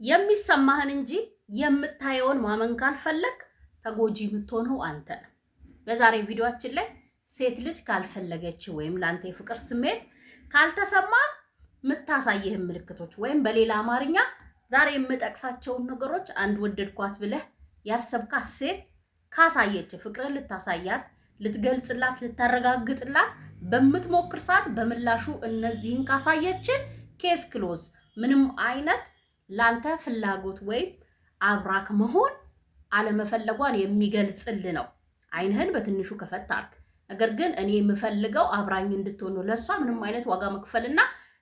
የሚሰማህን እንጂ የምታየውን ማመን ካልፈለግ ተጎጂ የምትሆነው አንተ ነህ። በዛሬ ቪዲዮአችን ላይ ሴት ልጅ ካልፈለገች ወይም ለአንተ የፍቅር ስሜት ካልተሰማ የምታሳይህን ምልክቶች ወይም በሌላ አማርኛ ዛሬ የምጠቅሳቸውን ነገሮች አንድ ወደድኳት ብለህ ያሰብካት ሴት ካሳየች፣ ፍቅርን ልታሳያት፣ ልትገልጽላት፣ ልታረጋግጥላት በምትሞክር ሰዓት በምላሹ እነዚህን ካሳየች case close፣ ምንም አይነት ላንተ ፍላጎት ወይም አብራክ መሆን አለመፈለጓን የሚገልጽልህ ነው። አይንህን በትንሹ ከፈት አድርግ። ነገር ግን እኔ የምፈልገው አብራኝ እንድትሆን ነው። ለእሷ ምንም አይነት ዋጋ መክፈልና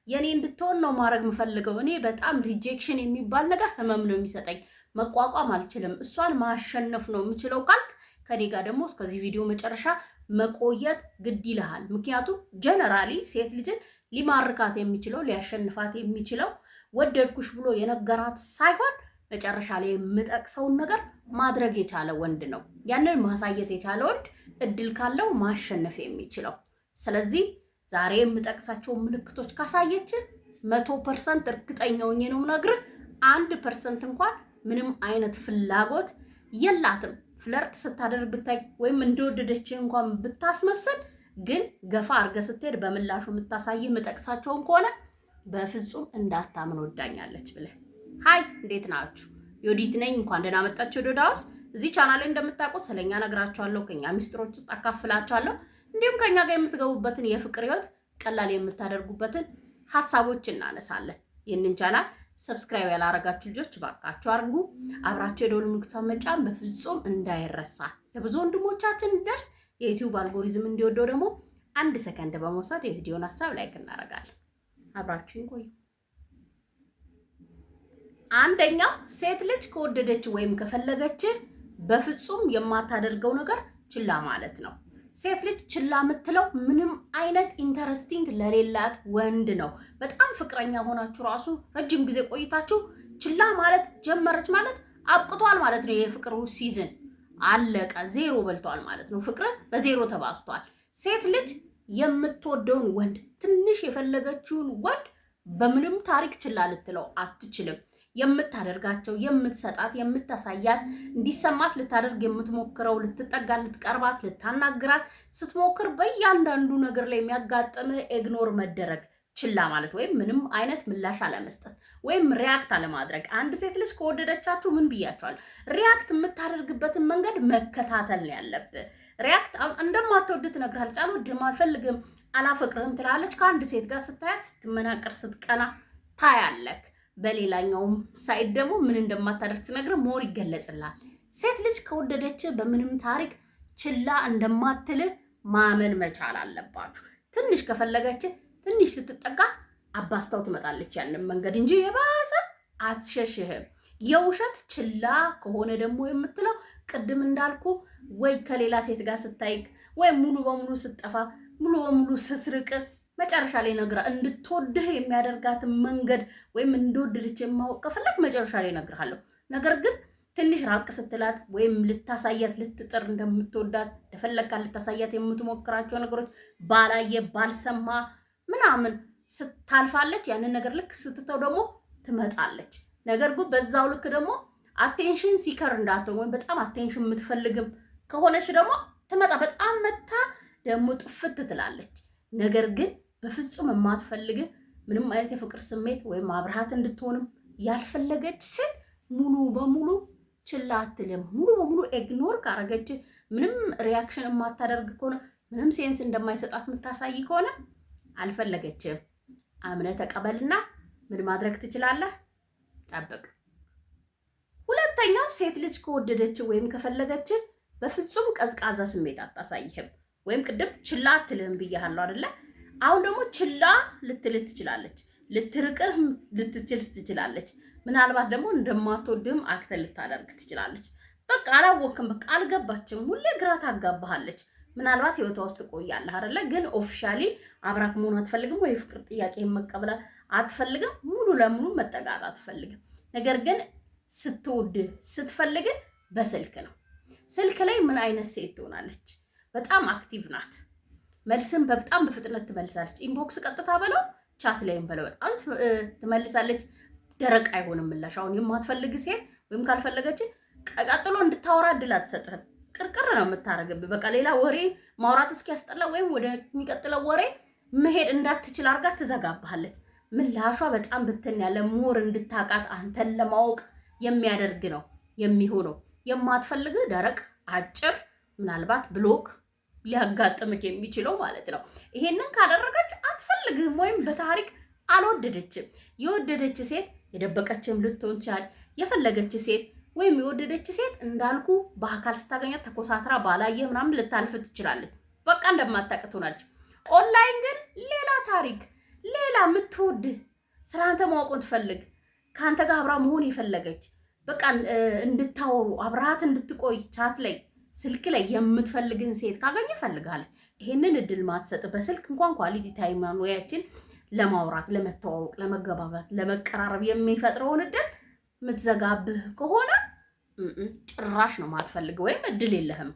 የእኔ እንድትሆን ነው ማድረግ የምፈልገው። እኔ በጣም rejection የሚባል ነገር ህመም ነው የሚሰጠኝ፣ መቋቋም አልችልም። እሷን ማሸነፍ ነው የምችለው ካልክ ከኔ ጋር ደግሞ እስከዚህ ቪዲዮ መጨረሻ መቆየት ግድ ይልሃል። ምክንያቱም generally ሴት ልጅን ሊማርካት የሚችለው፣ ሊያሸንፋት የሚችለው ወደድኩሽ ብሎ የነገራት ሳይሆን መጨረሻ ላይ የምጠቅሰውን ነገር ማድረግ የቻለ ወንድ ነው። ያንን ማሳየት የቻለ ወንድ እድል ካለው ማሸነፍ የሚችለው። ስለዚህ ዛሬ የምጠቅሳቸውን ምልክቶች ካሳየች 100% እርግጠኛ ሆኜ ነው የምነግርህ፣ 1% እንኳን ምንም አይነት ፍላጎት የላትም። Flirt ስታደርግ ብታይ ወይም እንደወደደች እንኳን ብታስመስል ግን ገፋ አድርገህ ስትሄድ በምላሹ የምታሳይ የምጠቅሳቸውን ከሆነ በፍጹም እንዳታምን ወዳኛለች ብለህ። Hi፣ እንዴት ናችሁ? ዮዲት ነኝ። እንኳን ደህና መጣችሁ ወደ ዳውስ። እዚህ ቻናል ላይ እንደምታውቁት ስለኛ ነግራችኋለሁ፣ ከኛ ሚስጥሮች ውስጥ አካፍላችኋለሁ። እንዲሁም ከኛ ጋር የምትገቡበትን የፍቅር ህይወት ቀላል የምታደርጉበትን ሀሳቦች እናነሳለን። ይህንን ቻናል subscribe ያላረጋችሁ ልጆች ባካችሁ አርጉ። አብራችሁ የደወል ምልክቷን መጫን በፍጹም እንዳይረሳ። ለብዙ ወንድሞቻችን እንዲደርስ፣ የዩቲዩብ አልጎሪዝም እንዲወደው ደግሞ 1 ሰከንድ በመውሰድ የቪዲዮን ሀሳብ like እናደርጋለን። አብራችሁን ቆዩ። አንደኛው ሴት ልጅ ከወደደች ወይም ከፈለገች በፍጹም የማታደርገው ነገር ችላ ማለት ነው። ሴት ልጅ ችላ የምትለው ምንም አይነት interesting ለሌላት ወንድ ነው። በጣም ፍቅረኛ ሆናችሁ ራሱ ረጅም ጊዜ ቆይታችሁ ችላ ማለት ጀመረች ማለት አብቅቷል ማለት ነው። የፍቅሩ season አለቀ፣ ዜሮ በልቷል ማለት ነው። ፍቅር በዜሮ ተባዝቷል። ሴት ልጅ የምትወደውን ወንድ፣ ትንሽ የፈለገችውን ወንድ በምንም ታሪክ ችላ ልትለው አትችልም። የምታደርጋቸው፣ የምትሰጣት፣ የምታሳያት፣ እንዲሰማት ልታደርግ የምትሞክረው፣ ልትጠጋት፣ ልትቀርባት፣ ልታናግራት ስትሞክር በእያንዳንዱ ነገር ላይ የሚያጋጥምህ ignore መደረግ፣ ችላ ማለት ወይም ምንም አይነት ምላሽ አለመስጠት ወይም react አለማድረግ። አንድ ሴት ልጅ ከወደደቻችሁ ምን ብያቸዋል? React የምታደርግበትን መንገድ መከታተል ነው ያለብህ። React እንደማትወድ ትነግርሃለች። አልወድህም፣ አልፈልግም፣ አላፈቅርህም ትላለች። ከአንድ ሴት ጋር ስታያት ስትመናቅር፣ ስትቀና ታያለክ። በሌላኛውም side ደግሞ ምን እንደማታደርግ ትነግርህ more ይገለጽላል። ሴት ልጅ ከወደደች በምንም ታሪክ ችላ እንደማትልህ ማመን መቻል አለባችሁ። ትንሽ ከፈለገች፣ ትንሽ ስትጠጋት አባስታው ትመጣለች ያንን መንገድ እንጂ የባሰ አትሸሽህም። የውሸት ችላ ከሆነ ደግሞ የምትለው ቅድም እንዳልኩ ወይ ከሌላ ሴት ጋር ስታይክ ወይም ሙሉ በሙሉ ስትጠፋ፣ ሙሉ በሙሉ ስትርቅ መጨረሻ ላይ ነግራ እንድትወድህ የሚያደርጋትን መንገድ ወይም እንደወደደች የማወቅ ከፈለግ መጨረሻ ላይ እነግርሃለሁ። ነገር ግን ትንሽ ራቅ ስትላት ወይም ልታሳያት ልትጥር፣ እንደምትወዳት እንደፈለግካት ልታሳያት የምትሞክራቸው ነገሮች ባላየ ባልሰማ ምናምን ስታልፋለች። ያንን ነገር ልክ ስትተው ደግሞ ትመጣለች። ነገር ግን በዛው ልክ ደግሞ attention seeker እንዳትሆን ወይም በጣም attention የምትፈልግም ከሆነች ደግሞ ትመጣ፣ በጣም መታ ደግሞ ጥፍት ትላለች። ነገር ግን በፍጹም የማትፈልግ፣ ምንም አይነት የፍቅር ስሜት ወይም አብርሃት እንድትሆንም ያልፈለገች ሴት ሙሉ በሙሉ ችላ አትልም። ሙሉ በሙሉ ignore ካረገች፣ ምንም reaction የማታደርግ ከሆነ፣ ምንም sense እንደማይሰጣት የምታሳይ ከሆነ አልፈለገችም። አምነህ ተቀበልና ምን ማድረግ ትችላለህ? ጠብቅ። ሁለተኛው ሴት ልጅ ከወደደች ወይም ከፈለገች በፍጹም ቀዝቃዛ ስሜት አታሳይህም። ወይም ቅድም ችላ አትልህም ብያለሁ አይደለ? አሁን ደግሞ ችላ ልትልህ ትችላለች፣ ልትርቅህ ልትችል ትችላለች። ምናልባት ደግሞ እንደማትወድህም act ልታደርግ ትችላለች። በቃ አላወቅም፣ በቃ አልገባችም፣ ሁሌ ግራ ታጋባሃለች። ምናልባት ህይወቷ ውስጥ ትቆያለህ አይደለ? ግን officially አብራክ መሆን አትፈልግም ወይ ፍቅር ጥያቄ መቀበል አትፈልግም፣ ሙሉ ለሙሉ መጠጋት አትፈልግም። ነገር ግን ስትወድህ ስትፈልግህ በስልክ ነው። ስልክ ላይ ምን አይነት ሴት ትሆናለች? በጣም active ናት። መልስም በጣም በፍጥነት ትመልሳለች። Inbox ቀጥታ በለው፣ chat ላይም በለው በጣም ትመልሳለች። ደረቅ አይሆንም ምላሽ። አሁን የማትፈልግ ሴት ወይም ካልፈለገች ቀጥሎ እንድታወራ እድል አትሰጥህም። ቅርቅር ነው የምታደርግብህ። በቃ ሌላ ወሬ ማውራት እስኪያስጠላ ወይም ወደሚቀጥለው ወሬ መሄድ እንዳትችል አድርጋ ትዘጋብሃለች። ምላሿ በጣም ብትን ያለ more እንድታቃት አንተን ለማወቅ የሚያደርግ ነው የሚሆነው። የማትፈልግ ደረቅ፣ አጭር፣ ምናልባት block ሊያጋጥምክ የሚችለው ማለት ነው። ይሄንን ካደረገች አትፈልግህም ወይም በታሪክ አልወደደችም። የወደደች ሴት የደበቀችም ልትሆን ትችላለች። የፈለገች ሴት ወይም የወደደች ሴት እንዳልኩ በአካል ስታገኛት ተኮሳትራ ባላየ ምናምን ልታልፍ ትችላለች። በቃ እንደማታውቅ ትሆናለች። ኦንላይን ግን ሌላ ታሪክ፣ ሌላ የምትወድህ ስለ አንተ ማወቅ ትፈልግ ከአንተ ጋር አብራ መሆን የፈለገች በቃ እንድታወሩ አብረሃት እንድትቆይ chat ላይ ስልክ ላይ የምትፈልግን ሴት ካገኘ ፈልጋለች። ይሄንን እድል ማትሰጥ በስልክ እንኳን quality time ወያችን ለማውራት፣ ለመተዋወቅ፣ ለመገባባት፣ ለመቀራረብ የሚፈጥረውን እድል የምትዘጋብህ ከሆነ ጭራሽ ነው ማትፈልግ ወይም እድል የለህም።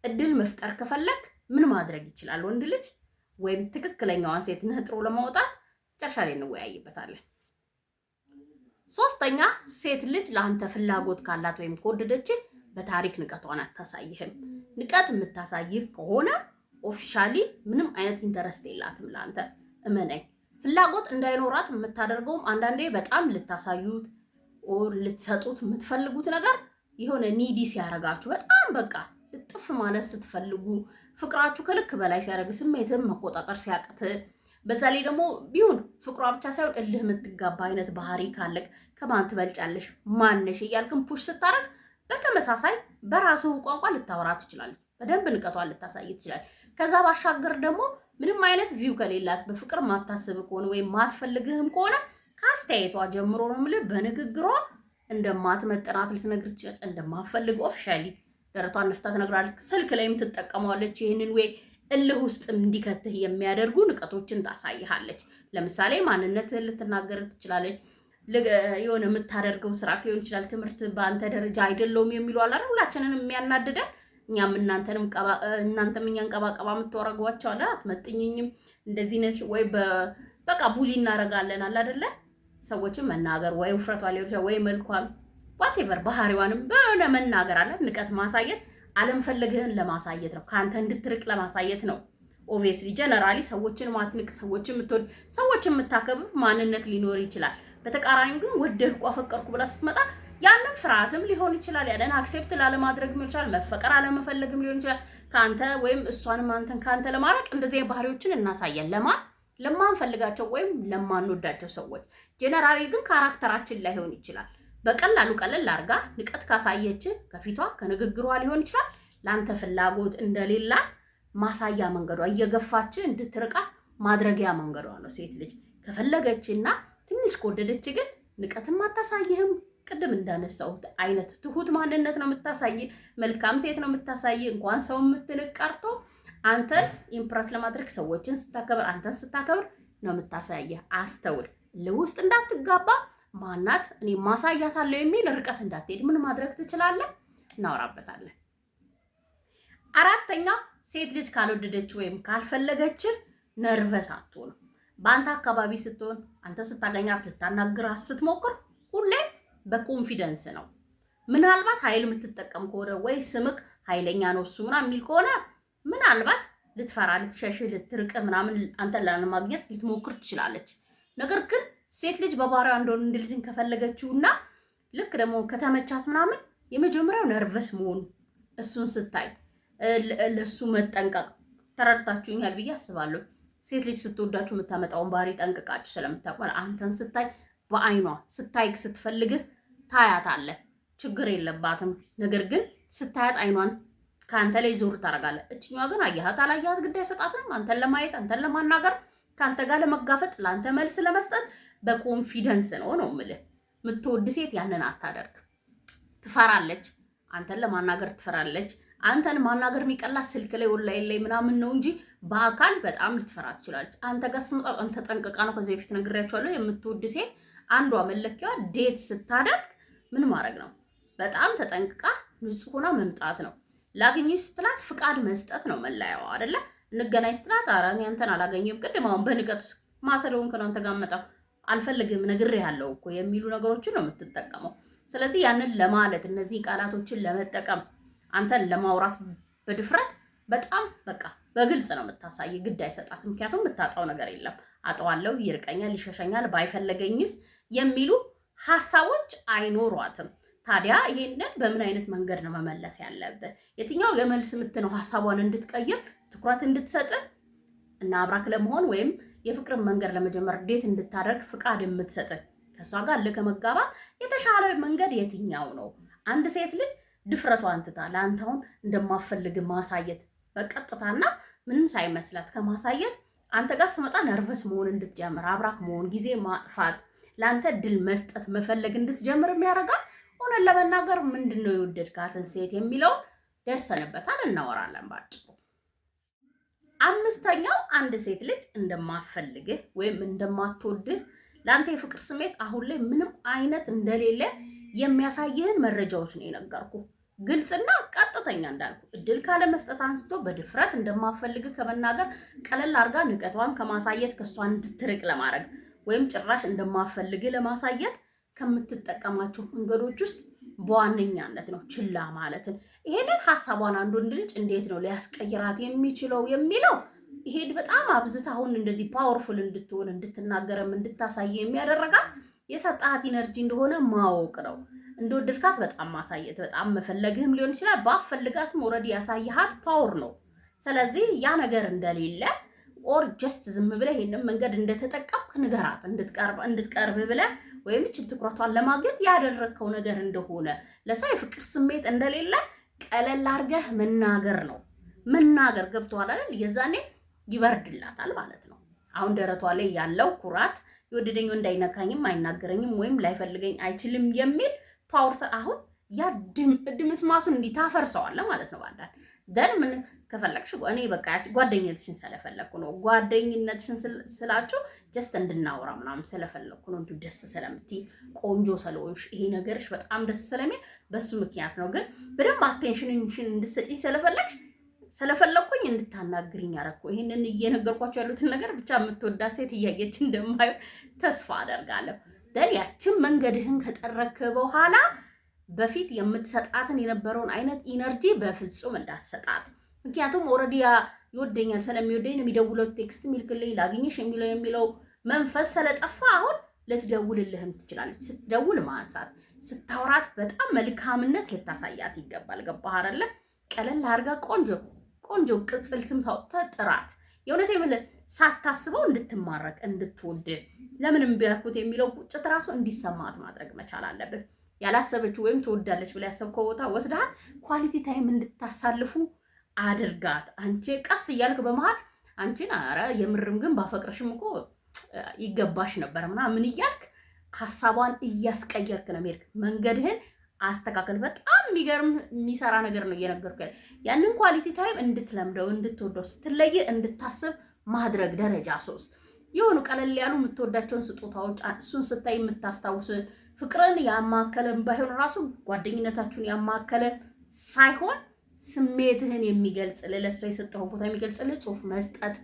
እድል መፍጠር ከፈለግ ምን ማድረግ ይችላል ወንድ ልጅ ወይም ትክክለኛዋን ሴት ነጥሮ ለማውጣት መጨረሻ ላይ እንወያይበታለን። ሶስተኛ፣ ሴት ልጅ ለአንተ ፍላጎት ካላት ወይም ከወደደች በታሪክ ንቀቷን አታሳይህም። ንቀት የምታሳይህ ከሆነ officially ምንም አይነት interest የላትም ለአንተ፣ እመነኝ። ፍላጎት እንዳይኖራት የምታደርገውም አንዳንዴ በጣም ልታሳዩት or ልትሰጡት የምትፈልጉት ነገር የሆነ needy ሲያረጋችሁ በጣም በቃ ልጥፍ ማለት ስትፈልጉ ፍቅራችሁ ከልክ በላይ ሲያደርግ ስሜትህን መቆጣጠር ሲያቅት፣ በዛ ላይ ደግሞ ቢሆን ፍቅሯ ብቻ ሳይሆን እልህ የምትጋባ አይነት ባህሪ ካለቅ ከማን ትበልጫለሽ ማነሽ እያልክም push ስታደርግ በተመሳሳይ በራሱ ቋንቋ ልታወራ ትችላለች። በደንብ ንቀቷን ልታሳይ ትችላለች። ከዛ ባሻገር ደግሞ ምንም አይነት view ከሌላት በፍቅር ማታስብ ከሆነ ወይም ማትፈልግህም ከሆነ ከአስተያየቷ ጀምሮ ነው የምልህ፣ በንግግሯ እንደማትመጥናት ልትነግር ትችላለች። እንደማትፈልግ officially ደረቷን ነፍታ ትነግራለች። ስልክ ላይም ትጠቀመዋለች። ይህንን ወይ እልህ ውስጥ እንዲከትህ የሚያደርጉ ንቀቶችን ታሳይሃለች። ለምሳሌ ማንነትህን ልትናገር ትችላለች። የሆነ የምታደርገው ስራ ሊሆን ይችላል። ትምህርት በአንተ ደረጃ አይደለውም የሚሉ አለ አይደል? ሁላችንንም የሚያናድደን እኛም እናንተንም እናንተም እኛን ቀባቀባ የምትወረጓቸው አለ። አትመጥኝኝም፣ እንደዚህ ነች ወይ በቃ bully እናደርጋለን አለ አይደለ? ሰዎችን መናገር ወይ ውፍረቷ ሊሆን ይችላል ወይ መልኳም whatever ባህሪዋንም በሆነ መናገር አለ። ንቀት ማሳየት አለመፈለግህን ለማሳየት ነው። ከአንተ እንድትርቅ ለማሳየት ነው። Obviously generally ሰዎችን ማትንቅ፣ ሰዎችን የምትወድ፣ ሰዎችን የምታከብር ማንነት ሊኖር ይችላል። በተቃራኒው ግን ወደድኩ አፈቀርኩ ብላ ስትመጣ ያንን ፍርሃትም ሊሆን ይችላል፣ ያንን accept ላለማድረግ ሊሆን ይችላል፣ መፈቀር አለመፈለግም ሊሆን ይችላል። ከአንተ ወይም እሷንም አንተን ከአንተ ለማራቅ እንደዚህ ባህሪዎችን እናሳያለን። ለማን? ለማንፈልጋቸው ወይም ለማንወዳቸው ሰዎች። Generally ግን character ኣችን ላይሆን ይችላል። በቀላሉ ቀለል አድርጋ ንቀት ካሳየች ከፊቷ ከንግግሯ ሊሆን ይችላል ለአንተ ፍላጎት እንደሌላት ማሳያ መንገዷ እየገፋች እንድትርቃት ማድረጊያ መንገዷ ነው። ሴት ልጅ ከፈለገችና ትንሽ ከወደደች ግን ንቀትም አታሳይህም። ቅድም እንዳነሳሁት አይነት ትሁት ማንነት ነው የምታሳይ፣ መልካም ሴት ነው የምታሳይ። እንኳን ሰው የምትንቅ ቀርቶ አንተን impress ለማድረግ ሰዎችን ስታከብር፣ አንተን ስታከብር ነው የምታሳየህ። አስተውል። ለውስጥ እንዳትጋባ ማናት እኔ ማሳያታለሁ የሚል ርቀት እንዳትሄድ ምን ማድረግ ትችላለህ? እናወራበታለን። አራተኛ፣ ሴት ልጅ ካልወደደች ወይም ካልፈለገች nervous አትሆንም። በአንተ አካባቢ ስትሆን አንተ ስታገኛት ልታናግራት ስትሞክር ሁሌም በ confidence ነው። ምናልባት ኃይል የምትጠቀም ከሆነ ወይ ስምክ ኃይለኛ ነው እሱ ምናምን የሚል ከሆነ ምናልባት ልትፈራ፣ ልትሸሽ፣ ልትርቅ ምናምን አንተን ላለማግኘት ልትሞክር ትችላለች። ነገር ግን ሴት ልጅ በባህሪዋ እንደሆነ እንደ ልጅን ከፈለገችውና ልክ ደግሞ ከተመቻት ምናምን የመጀመሪያው nervous መሆኑ እሱን ስታይ ለሱ መጠንቀቅ ተረድታችሁኛል ብዬ አስባለሁ። ሴት ልጅ ስትወዳችሁ የምታመጣውን ባህሪ ጠንቅቃችሁ ስለምታውቁ አንተን ስታይ በአይኗ ስታይክ ስትፈልግህ ታያታለህ። ችግር የለባትም። ነገር ግን ስታያት አይኗን ከአንተ ላይ ዞር ታደርጋለህ። እችኛዋ ግን አያሃት አላያሃት ግድ አይሰጣትም። አንተን ለማየት አንተን ለማናገር ከአንተ ጋር ለመጋፈጥ ለአንተ መልስ ለመስጠት በ confidence ነው ነው የምልህ። የምትወድ ሴት ያንን አታደርግ። ትፈራለች። አንተን ለማናገር ትፈራለች። አንተን ማናገር የሚቀላት ስልክ ላይ ኦንላይን ላይ ምናምን ነው እንጂ በአካል በጣም ልትፈራ ትችላለች። አንተ ጋር ስትመጣ አንተ ጠንቅቃ ነው። ከዚህ በፊት ነግሬያቸዋለሁ። የምትወድ ሴት አንዷ መለኪያዋ date ስታደርግ ምን ማድረግ ነው? በጣም ተጠንቅቃ ንጹህ ሆና መምጣት ነው። ላግኝሽ ስትላት ፍቃድ መስጠት ነው መለያዋ አይደለ? እንገናኝ ስትላት ኧረ እኔ አንተን አላገኝም፣ ቅድም አሁን በንቀት ማሰለውን ነው አንተ ጋር መጣው አልፈልግም ነግሬሃለሁ እኮ የሚሉ ነገሮችን ነው የምትጠቀመው። ስለዚህ ያንን ለማለት፣ እነዚህ ቃላቶችን ለመጠቀም፣ አንተን ለማውራት በድፍረት በጣም በቃ በግልጽ ነው የምታሳይ። ግድ አይሰጣት። ምክንያቱም የምታጣው ነገር የለም። አጠዋለሁ፣ ይርቀኛል፣ ይሸሸኛል፣ ባይፈለገኝስ የሚሉ ሀሳቦች አይኖሯትም። ታዲያ ይሄንን በምን አይነት መንገድ ነው መመለስ ያለብን? የትኛው የመልስ ምት ነው ሀሳቧን እንድትቀይር፣ ትኩረት እንድትሰጥ እና አብራክ ለመሆን ወይም የፍቅርን መንገድ ለመጀመር date እንድታደርግ ፍቃድ የምትሰጥ፣ ከእሷ ጋር ከመጋባት የተሻለ መንገድ የትኛው ነው? አንድ ሴት ልጅ ድፍረቷን ትታ ለአንተውን እንደማፈልግ ማሳየት፣ በቀጥታና ምንም ሳይመስላት ከማሳየት፣ አንተ ጋር ስትመጣ nervous መሆን እንድትጀምር፣ አብራክ መሆን፣ ጊዜ ማጥፋት፣ ለአንተ እድል መስጠት መፈለግ እንድትጀምር የሚያደርጋት እውነት ለመናገር ምንድን ነው የወደድካትን ሴት የሚለውን ደርሰንበታል፣ እናወራለን ባጭሩ። አምስተኛው አንድ ሴት ልጅ እንደማትፈልግህ ወይም እንደማትወድህ፣ ለአንተ የፍቅር ስሜት አሁን ላይ ምንም አይነት እንደሌለ የሚያሳይህን መረጃዎች ነው የነገርኩ። ግልጽና ቀጥተኛ እንዳልኩ እድል ካለመስጠት አንስቶ በድፍረት እንደማትፈልግህ ከመናገር፣ ቀለል አድርጋ ንቀቷን ከማሳየት፣ ከእሷ እንድትርቅ ለማድረግ ወይም ጭራሽ እንደማትፈልግህ ለማሳየት ከምትጠቀማቸው መንገዶች ውስጥ በዋነኛነት ነው ችላ ማለትን። ይሄንን ሀሳቧን አንድ ወንድ ልጅ እንዴት ነው ሊያስቀይራት የሚችለው የሚለው፣ ይሄን በጣም አብዝታ አሁን እንደዚህ powerful እንድትሆን፣ እንድትናገርም እንድታሳይ የሚያደርጋት የሰጣት energy እንደሆነ ማወቅ ነው። እንደወደድካት በጣም ማሳየት፣ በጣም መፈለግህም ሊሆን ይችላል። ባፈልጋትም already ያሳየሃት power ነው። ስለዚህ ያ ነገር እንደሌለ or just ዝም ብለህ ይሄንን መንገድ እንደተጠቀምክ ንገራት። እንድትቀርብ ብለህ ወይም እችን ትኩረቷን ለማግኘት ያደረግከው ነገር እንደሆነ፣ ለሷ የፍቅር ስሜት እንደሌለ ቀለል አድርገህ መናገር ነው። መናገር ገብቶሃል አይደል? የዛኔ ይበርድላታል ማለት ነው። አሁን ደረቷ ላይ ያለው ኩራት፣ የወደደኝ ወንድ አይነካኝም፣ አይናገረኝም ወይም ላይፈልገኝ አይችልም የሚል power አሁን ያ ድምስማሱን እንዲህ ታፈርሰዋለህ ማለት ነው። ባንዳል then ምን ከፈለግሽ እኔ በቃ ጓደኝነትሽን ስለፈለግኩ ነው። ጓደኝነትሽን ስላችሁ just እንድናወራ ምናምን ስለፈለግኩ ነው። እንዲሁ ደስ ስለምትይ፣ ቆንጆ ስለሆንሽ፣ ይሄ ነገርሽ በጣም ደስ ስለሚል በሱ ምክንያት ነው። ግን በደንብ attention ሽን እንድትሰጪኝ ስለፈለግኩኝ እንድታናግሪኝ ያደረኩ። ይሄንን እየነገርኳቸው ያሉትን ነገር ብቻ የምትወዳ ሴት እያየች እንደማየው ተስፋ አደርጋለሁ። Then ያችን መንገድህን ከጠረክ በኋላ በፊት የምትሰጣትን የነበረውን አይነት energy በፍጹም እንዳትሰጣት። ምክንያቱም already ይወደኛል፣ ስለሚወደኝ ነው የሚደውለው፣ text የሚልክልኝ፣ ላግኝሽ የሚለው መንፈስ ስለጠፋ አሁን ልትደውልልህም ትችላለች። ስትደውል ማንሳት፣ ስታውራት በጣም መልካምነት ልታሳያት ይገባል። ገባህ አይደለ? ቀለል አድርጋ ቆንጆ ቆንጆ ቅጽል ስም ታውጥተህ ጥራት። የእውነት የምልህ ሳታስበው እንድትማረክ፣ እንድትወድ፣ ለምንም ቢያልኩት የሚለው ቁጭት ራሱ እንዲሰማት ማድረግ መቻል አለብን። ያላሰበችው ወይም ትወዳለች ብላ ያሰብከው ቦታ ወስደሃት quality time እንድታሳልፉ አድርጋት። አንቺ ቀስ እያልክ በመሀል አንቺን ኧረ የምርም ግን ባፈቅርሽም እኮ ይገባሽ ነበር ምናምን እያልክ ሀሳቧን እያስቀየርክ ነው የምሄድክ። መንገድህን አስተካከል። በጣም የሚገርም የሚሰራ ነገር ነው እየነገርኩ ያለ። ያንን quality time እንድትለምደው፣ እንድትወደው፣ ስትለይ እንድታስብ ማድረግ። ደረጃ 3 የሆኑ ቀለል ያሉ የምትወዳቸውን ስጦታዎች፣ እሱን ስታይ የምታስታውስ፣ ፍቅርን ያማከለ ባይሆን ራሱ ጓደኝነታችሁን ያማከለ ሳይሆን ስሜትህን የሚገልጽ፣ ለእሷ የሰጠውን ቦታ የሚገልጽልህ ጽሁፍ መስጠት፣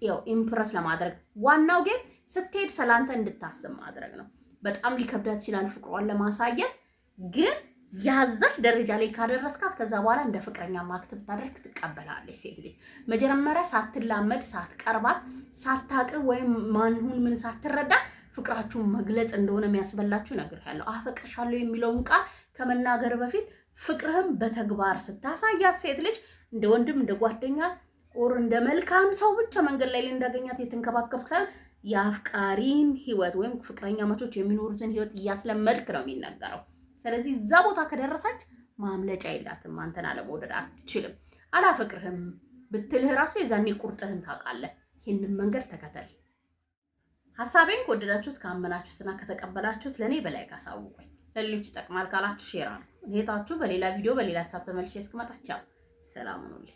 ያው impress ለማድረግ። ዋናው ግን ስትሄድ ሰላንተ እንድታስብ ማድረግ ነው። በጣም ሊከብዳት ይችላል ፍቅሯን ለማሳየት፣ ግን ያዛች ደረጃ ላይ ካደረስካት ከዛ በኋላ እንደ ፍቅረኛ act ብታደርግ ትቀበላለች። ሴት ልጅ መጀመሪያ ሳትላመድ፣ ሳትቀርባት፣ ሳታቅ ወይም ማንሁን ምን ሳትረዳ ፍቅራችሁን መግለጽ እንደሆነ የሚያስበላችሁ እነግርሃለሁ። አፈቅርሻለሁ የሚለውን ቃል ከመናገር በፊት ፍቅርህም በተግባር ስታሳያት ሴት ልጅ እንደ ወንድም፣ እንደ ጓደኛ or እንደ መልካም ሰው ብቻ መንገድ ላይ እንዳገኛት የተንከባከብክ ሳይሆን የአፍቃሪን ህይወት ወይም ፍቅረኛማቾች የሚኖሩትን ህይወት እያስለመድክ ነው የሚነገረው። ስለዚህ እዛ ቦታ ከደረሰች ማምለጫ የላትም። አንተን አለመውደድ አትችልም። አላፈቅርህም ብትልህ ራሱ የዛኔ ቁርጥህን ታውቃለህ። ይህንን መንገድ ተከተል። ሀሳቤን ከወደዳችሁት፣ ካመናችሁትና ከተቀበላችሁት ለእኔ በ like አሳውቁኝ። ለሌሎች ይጠቅማል ካላችሁ share አድርጉ። እህታችሁ በሌላ ቪዲዮ በሌላ ሀሳብ ተመልሼ እስክመጣ ቻው፣ ሰላም ሁኑልኝ።